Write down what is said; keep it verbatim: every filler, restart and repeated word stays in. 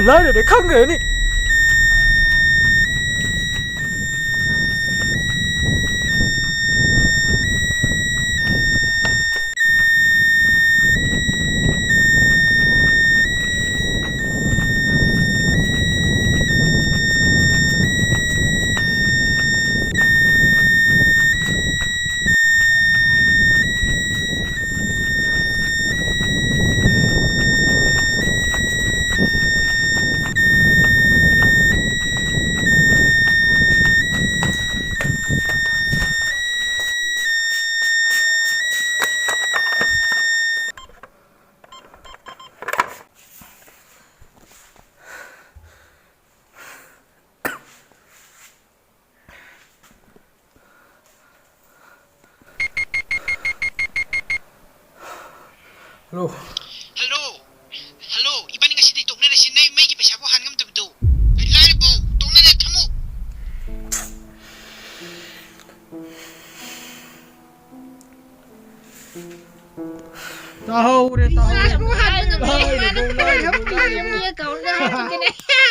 ꯂꯥꯏꯔꯔꯦ ꯈꯪꯈ꯭ꯔꯅꯤ꯫ Hello. Hello. Hello. ꯏꯕꯥꯅꯤ ꯉꯁꯤꯗꯤ ꯇꯣꯛꯅꯔꯁꯤ꯫ ꯅꯪ ꯃꯩꯒꯤ ꯄꯩꯁꯥꯕꯨ ꯍꯥꯟ ꯉꯝꯗꯕꯗꯣ꯫ ꯂꯥꯏꯔꯕꯧ ꯇꯣꯛꯅꯔꯦ, ꯊꯝꯃꯣ꯫ ꯇꯥꯍꯧꯔꯦ, ꯇꯥꯍꯧꯔꯦ꯫ ꯇꯥꯍꯧꯔꯦ, ꯕꯧ ꯂꯥꯏꯔꯦ, ꯕꯧ ꯂꯥꯏꯔꯦ, ꯕꯧ ꯂꯥꯏꯔꯦ, ꯕꯧ꯫